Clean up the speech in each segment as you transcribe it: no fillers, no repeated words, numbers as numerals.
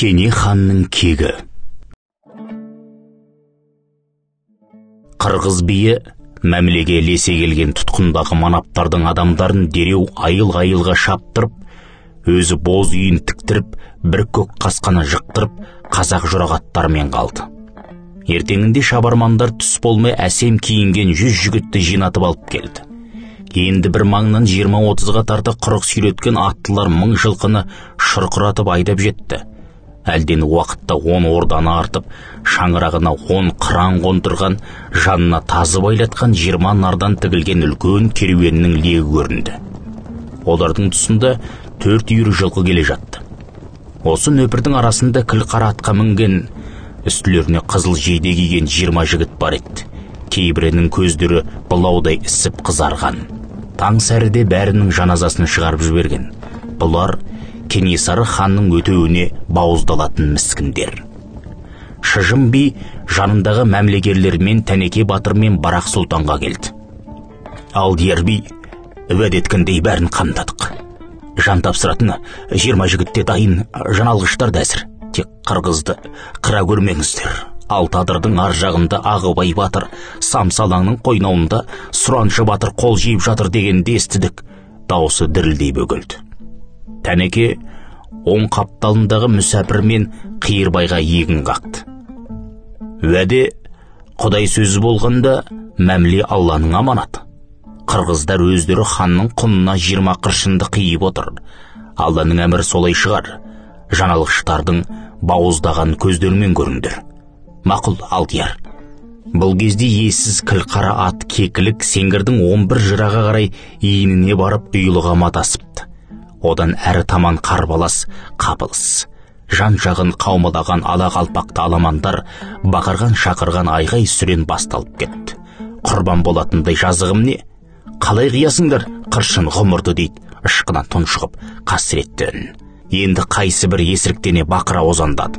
Кене ханның кегі. Қырғыз биі мәмілеге ілесе келген тұтқындағы манаптардың адамдарын дереу айыл-айылға шаптырып, өзі боз үйін тіктіріп, бір көк қасқаны жықтырып, қазақ жұрағаттарымен қалды. Ертеңінде шабармандар түс болмай әсем киінген 100 жігітті жинатып алып келді. Енді бір маңнан 20-30-ға тарта құрық сүйреткен аттылар 1000 жылқыны шұрқыратып айдап жетті. Әлден уақытта 10 орданы артып, шаңырағына 10 қыран қондырған, жанына тазы байлатқан 20 нардан тігілген үлкен керуеннің легі көрінді. Олардың тұсында 4 үйір жылқы келе жатты. Осы нөпірдің арасында кіл қара атқа мінген, үстілеріне қызыл жейде киген 20 жігіт бар еді. Кейбірінің көздері былаудай ісіп қызарған. Таң сәріде бәрінің жаназасын шығарып жіберген. Бұлар Кенесары ханның өтеуіне бауыздалатын міскіндер. Шыжым би жанындағы мәмілегерлермен Тәнеке батыр мен Барақ сұлтанға келді. Алдияр би, уәде еткендей бәрін қамдадық. Жан тапсыратын 20 жігітте дайын, жаналғыштар да әзір. Тек қырғызды қыра көрмеңіздер. Алтадырдың ар жағында Ағыбай батыр, Самсалаңның қойнауында Сұраншы батыр қол жиып жатыр дегенді естідік. Даусы дірілдей бөгелді. Тәнеке оң қапталындағы мүсәпір мен Қиырбайға егін қақты. Уәде Құдай сөзі болғанда мәміле Алланың аманаты. Қырғыздар өздері ханның құнына 20 қыршынды қиып отыр. Алланың әмірі солай шығар. Жаналғыштардың бауыздаған көздерімен көріңдер. Мақұл, Алдияр. Бұл кезде ессіз кіл қара ат кекілік сеңгірдің 11 жыраға қарай иініне барып ұйлыға матасыпты. Одан әрі таман қарбалас, қапылыс. Жан жағын қаумалаған ала қалпақты аламандар бақырған шақырған айғай сүрен басталып кетті. Құрбан болатындай жазығым не? Қалай қиясыңдар қыршын ғұмырды, дейді ышқына тұншығып қасіретті үн. Енді қайсы бір есіріктене бақыра озандады.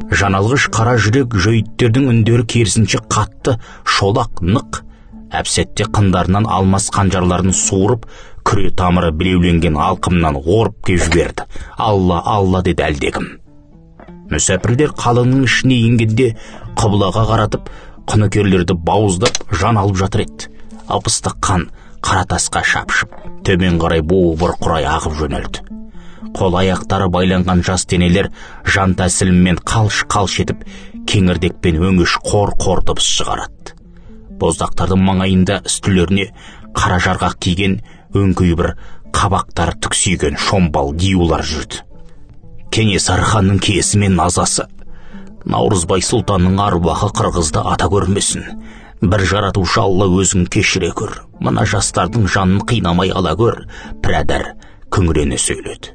Жаналғыш қара жүрек жөйттердің үндері керісінше қатты, шолақ, нық. Әпсәтте қындарынан алмас қанжарларын суырып, күре тамыры білеуленген алқымнан орып кеп жіберді. Алла, Алла, деді әлдекім. Мүсәпірлер қалыңның ішіне енгенде құбылаға қаратып, құныкерлерді бауыздап жан алып жатыр еді. Ып-ыстық қан қара тасқа шапшып, төмен қарай буы бұрқырай ағып жөнелді. Қол аяқтары байланған жас денелер жан тәсіліммен қалш-қалш етіп, кеңірдекпен өңеш қор-қор дыбыс шығарады. Боздақтардың маңайында үстілеріне қара жарғақ киген өңкей бір қабақтары түксиген шомбал диюлар жүрді. Кенесары ханның киесі мен назасы, Наурызбай сұлтанның аруағы қырғызды ата көрмесін. Бір жаратушы Алла өзің кешіре көр. Мына жастардың жанын қинамай ала көр, пірәдәр күңірене сөйледі.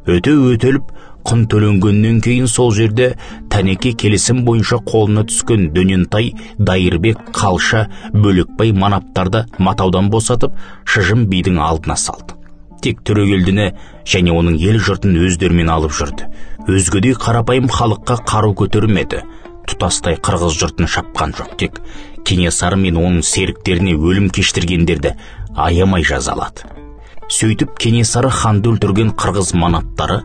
Өте өтеліп, құн төленгеннен кейін сол жерде Тәнеке келісім бойынша қолына түскен Дөнентай, Дайырбек, Қалша, Бөлекбай манаптарды матаудан босатып, Шыжым бидің алдына салды. Тек Төрегелдіні және оның ел жұртын өздерімен алып жүрді. Өзгедей қарапайым халыққа қару көтермеді. Тұтастай қырғыз жұртын шапқан жоқ. Тек Кенесары мен оның серіктеріне өлім кештіргендерді аямай жазалады. Сөйтіп Кенесары ханды өлтірген қырғыз манаптары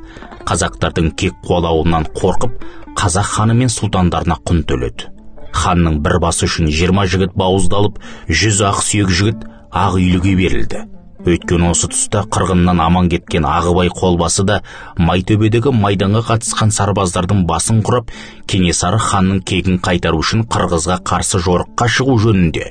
қазақтардың кек қуалауынан қорқып, қазақ ханы мен сұлтандарына құн төледі. Ханның бір басы үшін 20 жігіт бауыздалып, 100 ақ сүйек жігіт ақ үйліге берілді. Өйткені осы тұста қырғыннан аман кеткен Ағыбай қолбасы да Майтөбедегі майданға қатысқан сарбаздардың басын құрап, Кенесары ханның кегін қайтару үшін қырғызға қарсы жорыққа шығу жөнінде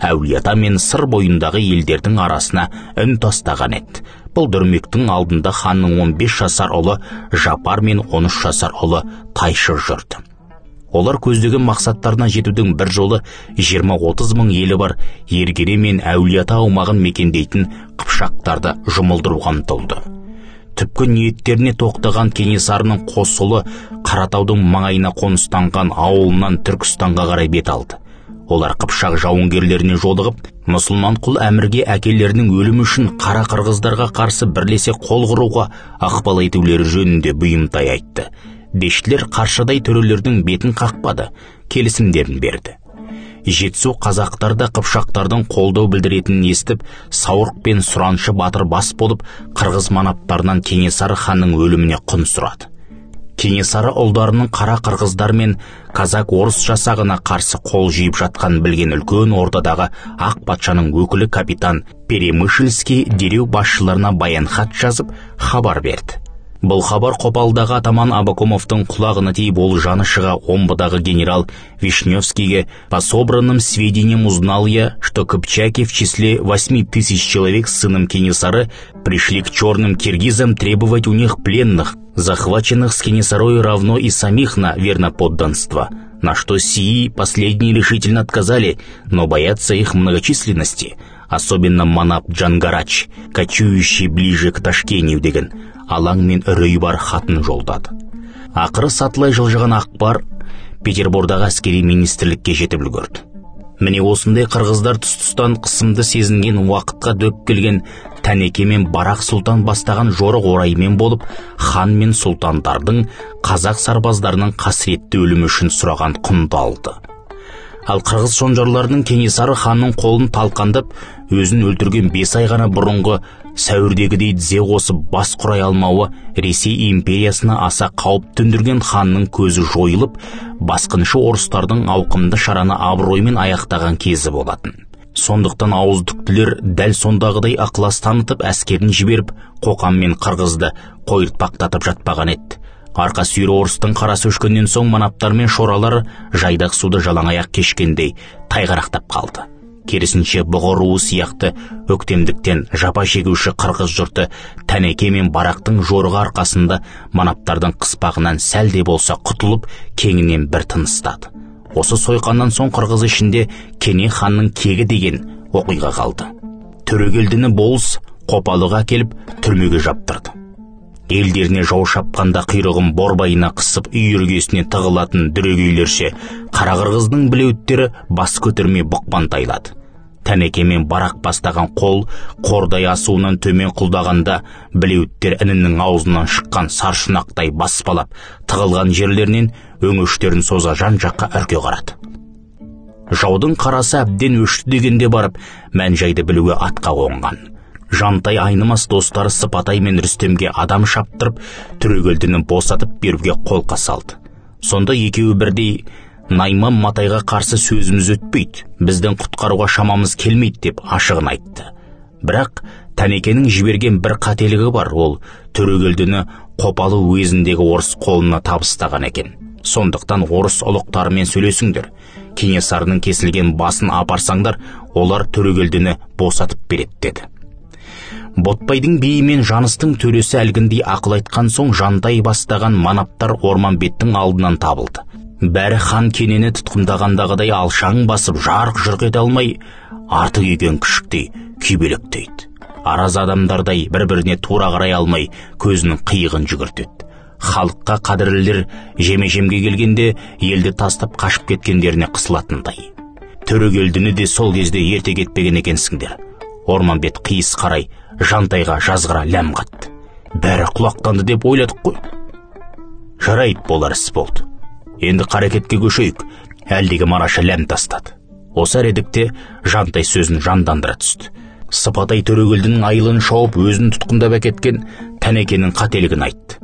Әулиеата мен Сыр бойындағы елдердің арасына үн тастаған еді. Бұл дүрмектің алдында ханның 15 жасар ұлы Жапар мен 13 жасар ұлы Тайшы жүрді. Олар көздеген мақсаттарына жетудің бір жолы 20-30 мың елі бар Ергере мен Әулиеата аумағын мекендейтін қыпшақтарды жұмылдыруға ұмтылды. Түпкі ниеттеріне тоқтаған Кенесарының қос ұлы Қаратаудың маңайына қоныстанған ауылынан Түркістанға қарай бет алды. Олар қыпшақ жауынгерлеріне жолығып, мұсылман құл әмірге әкелерінің өлімі үшін қара қырғыздарға қарсы бірлесе қол құруға ықпал етулері жөнінде бұйымтай айтты. Дешілер қаршадай төрелердің бетін қақпады, келісімдерін берді. Жетісу қазақтар да қыпшақтардың қолдау білдіретінін естіп, Сауырық пен Сұраншы батыр бас болып, қырғыз манаптарынан Кенесары ханның өліміне құн сұрады. Кенесары ұлдарының қара қырғыздар мен казак орыс жасағына қарсы қол жиып жатқанын білген үлкен ордадағы ақ патшаның өкілі капитан Перемышльский дереу басшыларына баян хат жазып хабар берді. Бұл хабар Қопалдағы атаман Абакумовтың құлағына тиіп, ол жаны шыға Омбыдағы генерал Вишневскийге: «По собранным сведениям узнал я, что кыпчаки в числе 8000 человек с сыном Кенесары пришли к черным киргизам требовать у них пленных, захваченных с Кенесарой, равно и самих на верноподданство, на что сии последние решительно отказали, но боятся их многочисленности, особенно манап Джангарач, кочующий ближе к Ташкению», деген алаң мен үрей бар хатын жолдады. Ақыры сатылай жылжыған ақпар Петербордағы әскери министрлікке жетіп үлгерді. Міне, осындай қырғыздар тұс-тұстан қысымды сезінген уақытқа дөп келген Тәнеке мен Барақ сұлтан бастаған жорық орайымен болып, хан мен сұлтандардың қазақ сарбаздарының қасіретті өлімі үшін сұраған құнды алды. Ал қырғыз шонжарларының Кенесары ханның қолын талқандап, өзін өлтірген 5 ай ғана бұрынғы сәуірдегідей тізе қосып бас құрай алмауы Ресей империясына аса қауіп төндірген ханның көзі жойылып, басқыншы орыстардың ауқымды шараны абыроймен аяқтаған кезі болатын. Сондықтан ауыздықтілер дәл сондағыдай ықылас танытып, әскерін жіберіп, Қоқан мен қырғызды қойыртпақтатып жатпаған еді. Арқа сүйір орыстың қарасы өшкеннен соң манаптар мен шоралар жайдақ суды жалаң аяқ кешкендей тайғарақтап қалды. Керісінше, бұғы руы сияқты өктемдіктен жапа шегуші қырғыз жұрты Тәнеке мен Барақтың жорығы арқасында манаптардың қыспағынан сәл де болса құтылып, кеңінен бір тыныстады. Осы сойқаннан соң қырғыз ішінде Кене ханның кегі деген оқиға қалды. Төрегелдіні болыс Қопалыға әкеліп түрмеге жаптырды. Елдеріне жау шапқанда құйрығын борбайына қысып үй іргесіне тығылатын дүрегейлерше қара қырғыздың білеуіттері бас көтермей бұқпантайлады. Тәнеке мен Барақ бастаған қол Қордай асуынан төмен құлдағанда білеуіттер інінің аузынан шыққан саршұнақтай баспалап, тығылған жерлерінен өңештерін соза жан-жаққа үрке қарады. Жаудың қарасы әбден өшті дегенде барып, мән-жайды білуге атқа қонған. Жантай айнымас достары Сыпатай мен Рүстемге адам шаптырып, Төрегелдіні босатып беруге қолқа салды. Сонда екеуі бірдей: «Найман Матайға қарсы сөзіміз өтпейді, біздің құтқаруға шамамыз келмейді», деп ашығын айтты. Бірақ Тәнекенің жіберген бір қателігі бар, ол Төрегелдіні Қопалы уезіндегі орыс қолына табыстаған екен. «Сондықтан орыс ұлықтарымен сөйлесіңдер, Кенесарының кесілген басын апарсаңдар, олар Төрегелдіні босатып береді», деді. Ботбайдың биі мен Жаныстың төресі әлгіндей ақыл айтқан соң Жантай бастаған манаптар Орманбеттің алдынан табылды. Бәрі хан Кенені тұтқындағандағыдай алшаң басып, жарқ-жұрқ ете алмай, арты күйген күшіктей күйбелектейді. Араз адамдардай бір-біріне тура қарай алмай, көзінің қиығын жүгіртеді. Халыққа қадірлілер жеме-жемге келгенде елді тастап қашып кеткендеріне қысылатындай. «Төрегелдіні де сол кезде ерте кетпеген екенсіңдер». Орманбет қиыс қарай Жантайға жазғыра ләм қатты. «Бәрі құлақтанды деп ойладық қой». «Жарайды, болар іс болды. Енді қарекетке көшейік», әлдегі мараша ләм тастады. Осы әредікте Жантай сөзін жандандыра түсті. Сыпатай Төрегелдінің айылын шауып, өзін тұтқындап әкеткен Тәнекенің қателігін айтты.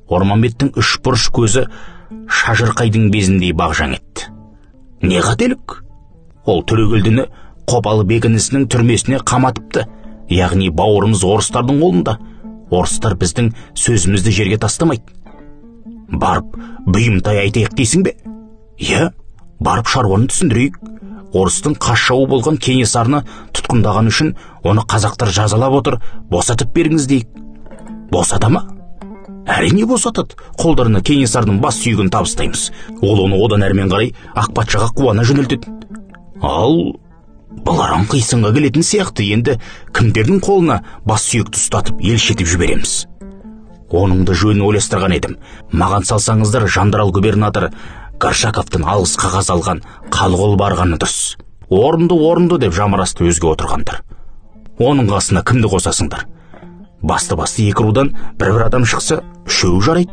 Орманбеттің үш бұрыш көзі шажырқайдың безіндей бағжаң етті. «Не қателік? Ол Төрегелдіні Қопалы бекінісінің түрмесіне қаматыпты. Яғни бауырымыз орыстардың қолында. Орыстар біздің сөзімізді жерге тастамайды. Барып бұйымтай айтайық дейсің бе? Иә, барып шаруаны түсіндірейік. Орыстың қас жауы болған Кенесарыны тұтқындаған үшін оны қазақтар жазалап отыр, босатып беріңіз дейік». «Босата ма?» «Әрине босатады. Қолдарына Кенесарының бас сүйегін табыстаймыз. Ол оны одан әрмен қарай ақ патшаға қуана жөнелтеді». «Ал бұл арам қисынға келетін сияқты. Енді кімдердің қолына бас сүйекті ұстатып елші етіп жібереміз?» «Оның да жөнін ойластырған едім. Маған салсаңыздар, жандарал губернатор Горшаковтан алғыс қағаз алған Қалқол барғаны дұрыс». «Орынды, орынды», деп жамырасты өзге отырғандар. «Оның қасына кімді қосасыңдар?» «Басты-басты екі рудан бір-бір адам шықса, үшеуі жарайды».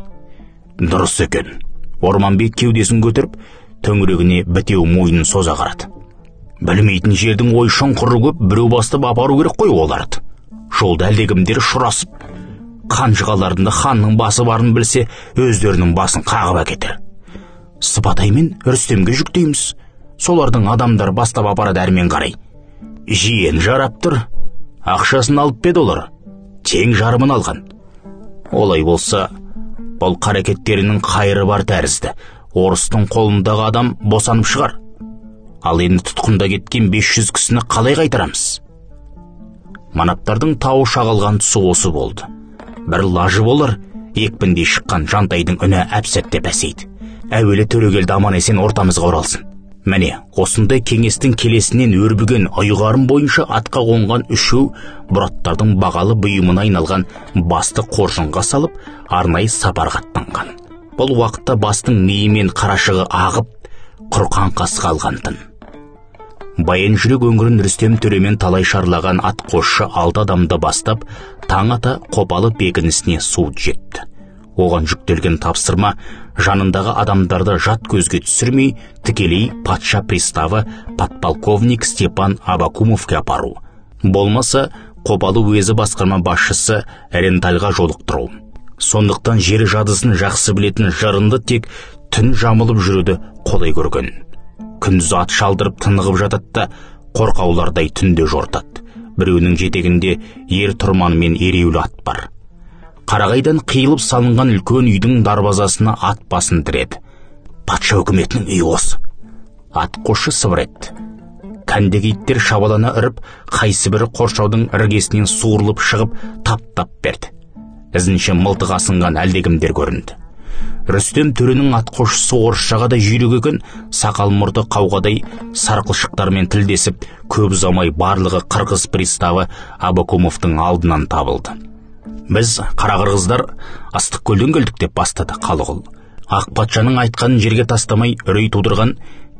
«Дұрыс екен». Орманбет кеудесін көтеріп, төңірегіне бітеу мойнын соза қарады. «Білмейтін жердің ой шұңқыры көп, біреу бастап апару керек қой оларды». Жолда әлдекімдер ұшырасып, Қанжығаларында ханның басы барын білсе, өздерінің басын қағып әкетер. Сыпатай мен Рүстемге жүктейміз. Солардың адамдар бастап апарады әрмен қарай. Жиен жарап тұр. Ақшасын алып пе олар? Тең жарымын алған. Олай болса, бұл қарекеттерінің қайыры бар тәрізді. Орыстың қолындағы адам босанып шығар. Ал енді тұтқында кеткен 500 кісіні қалай қайтарамыз? Манаптардың тауы шағылған тұсы осы болды. Бір лажы болар, екпіндей шыққан Жантайдың үні әп-сәтте пәсейді. Әуелі Төрегелді аман-есен ортамызға оралсын. Міне, осындай кеңестің келесінен өрбіген ұйғарым бойынша атқа қонған үшеу бұраттардың бағалы бұйымына айналған басты қоржынға салып, арнайы сапарға аттанған. Бұл уақытта бастың миы мен қарашығы ағып, құр қаңқасы қалған-тын. Баян жүрек өңірін Рүстем төремен талай шарлаған атқосшы 6 адамды бастап, таң ата Қопалы бекінісіне суыт жетті. Оған жүктелген тапсырма жанындағы адамдарды жат көзге түсірмей, тікелей патша приставы подполковник Степан Абакумовке апару. Болмаса, Қопалы уезі басқарма басшысы Рентальға жолықтыру. Сондықтан жер жадысын жақсы білетін жырынды тек түн жамылып жүруді қолай көрген. Күндіз ат шалдырып тынығып жатады да, қорқаулардай түнде жортады. Біреуінің жетегінде ер тұрманымен ереуіл ат бар. Қарағайдан қиылып салынған үлкен үйдің дарбазасына ат басын тіреді. Патша үкіметінің үйі осы. Ат қосшы сыбыр етті. Кәндегі иттер шабалана үріп, қайсы бірі қоршаудың іргесінен суырылып шығып, тап-тап берді. Ізінше мылтық асынған әлдекімдер көрінді. Рүстем төренің атқосшысы орысшаға да жүйрік екен, сақал мұрты қауғадай сарқылшықтармен тілдесіп, көп ұзамай барлығы қырғыз приставы Абакумовтың алдынан табылды. Біз қара қырғыздар Ыстықкөлден келдік деп бастады Қалығұл. Ақ патшаның айтқанын жерге тастамай үрей тудырған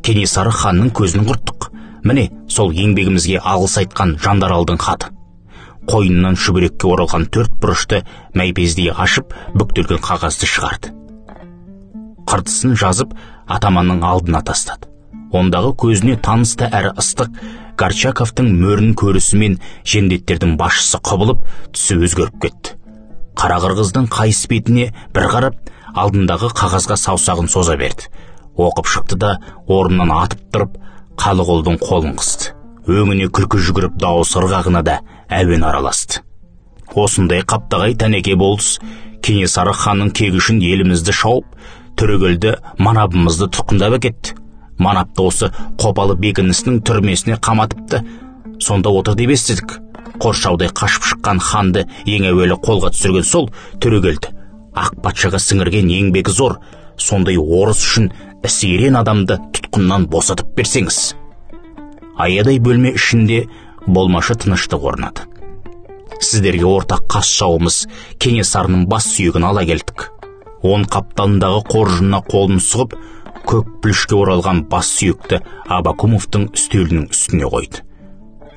Кенесары ханның көзін құрттық. Міне, сол еңбегімізге алғыс айтқан Жандаралдың хаты. Қойнынан шүберекке оралған 4 бұрышты мәйпездей ашып, бүктелген қағазды шығарды. Қыртысын жазып, атаманның алдына тастады. Ондағы көзіне таныс та әрі ыстық Горчаковтың мөрін көрісімен жендеттердің басшысы құбылып, түсі өзгеріп кетті. Қара қырғыздың қайыс бетіне бір қарап, алдындағы қағазға саусағын соза берді. Оқып шықты да орнынан атып тұрып, Қалығұлдың қолын қысты. Өңіне күлкі жүгіріп, дауыс ырғағына да әуен араласты. Осындай қаптағай тәнеке болыс Кенесары ханның кегі үшін елімізді шауып, Төрегелді манабымызды тұтқындап әкетті. Манапты осы Қопалы бекінісінің түрмесіне қаматыпты. Сонда отыр деп естідік. Қоршаудай қашып шыққан ханды ең әуелі қолға түсірген сол Төрегелді. Ақ патшаға сіңірген еңбегі зор, сондай орыс үшін ісі ерен адамды тұтқыннан босатып берсеңіз. Аядай бөлме ішінде болмашы тыныштық орнады. Сіздерге ортақ қас жауымыз Кенесарының бас сүйегін ала келдік. Он қапталындағы қоржынына қолын сұғып, көк пүлішке оралған бас сүйекті Абакумовтың үстелінің үстіне қойды.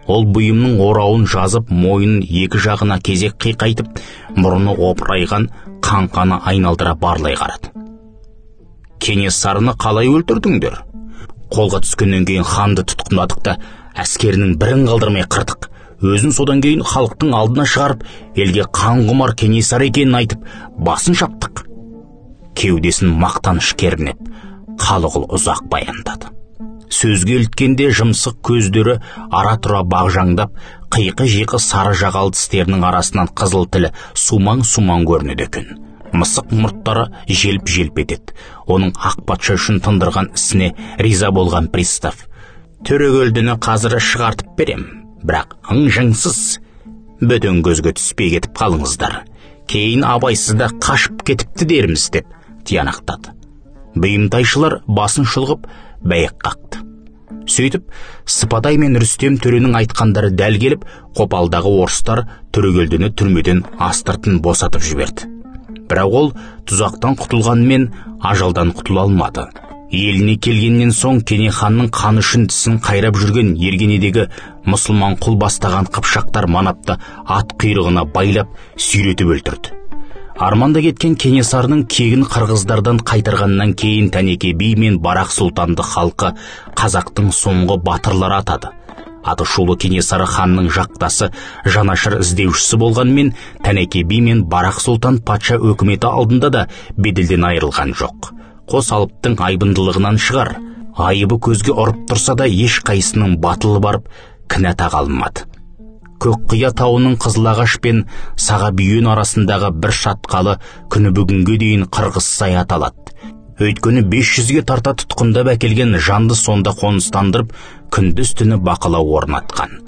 Ол бұйымның орауын жазып, мойнын екі жағына кезек қиқайтып, мұрны опырайған қаңқаны айналдыра барлай қарады. Кенесарыны қалай өлтірдіңдер? Қолға түскеннен кейін ханды тұтқындадық та, әскерінің бірін қалдырмай қырдық. Өзін содан кейін халықтың алдына шығарып, елге қан құмар Кенесары екенін айтып, басын шаптық. Кеудесін мақтаныш кернеп, Қалығұл ұзақ баяндады. Сөзге ілткенде жымсық көздері ара-тұра бағжаңдап, қиқы-жиқы сары жағал тістерінің арасынан қызыл тілі сумаң-сумаң көрінеді екен. Мысық мұрттары желп-желп етеді. Оның ақ патша үшін тындырған ісіне риза болған пристав: Төрегелдіні қазір шығартып берем, бірақ ың-жыңсыз, бөтен көзге түспей кетіп қалыңыздар. Кейін абайсызда қашып кетіпті дерміз деп тиянақтады. Бұйымтайшылар басын шұлғып, бәйек қақты. Сөйтіп, Сыпатай мен Рүстем төренің айтқандары дәл келіп, Қопалдағы орыстар Төрегелдіні түрмеден астыртын босатып жіберді. Бірақ ол тұзақтан құтылғанмен ажалдан құтыла алмады. Еліне келгеннен соң Кене ханның қаны үшін тісін қайрап жүрген Ергенедегі мұсылман құл бастаған қыпшақтар манапты ат құйрығына байлап сүйретіп өлтірді. Арманда кеткен Кенесарының кегін қырғыздардан қайтарғаннан кейін Тәнеке би мен Барақ сұлтанды халқы қазақтың соңғы батырлары атады. Аты шулы Кенесары ханның жақтасы, жанашыр іздеушісі болғанмен, Тәнеке би мен Барақ сұлтан патша өкіметі алдында да беделден айырылған жоқ. Қос алыптың айбындылығынан шығар, айыбы көзге ұрып тұрса да ешқайсының батылы барып кінә таға алмады. Көкқия тауының Қызылағаш пен Сағабүйен арасындағы бір шатқалы күні бүгінге дейін Қырғызсай аталады. Өйткені 500-ге тарта тұтқындап әкелген жанды сонда қоныстандырып, күндіз түні бақылау орнатқан.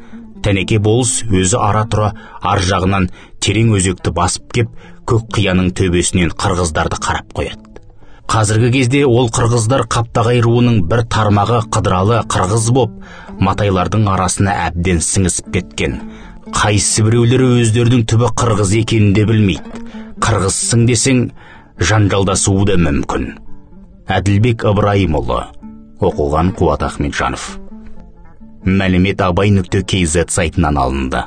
Тәнеке болыс өзі ара тұра ар жағынан терең өзекті басып кеп, Көкқияның төбесінен қырғыздарды қарап қояды. Қазіргі кезде ол қырғыздар Қаптағай руының бір тармағы Қыдыралы қырғыз боп, матайлардың арасына әбден сіңісіп кеткен. Қайсы біреулері өздерінің түбі қырғыз екенін де білмейді. Қырғызсың десең, жанжалдасуы да мүмкін. Әділбек Ыбырайымұлы, оқыған Қуат Ахметжанов. Мәлімет абай.kz сайтынан алынды.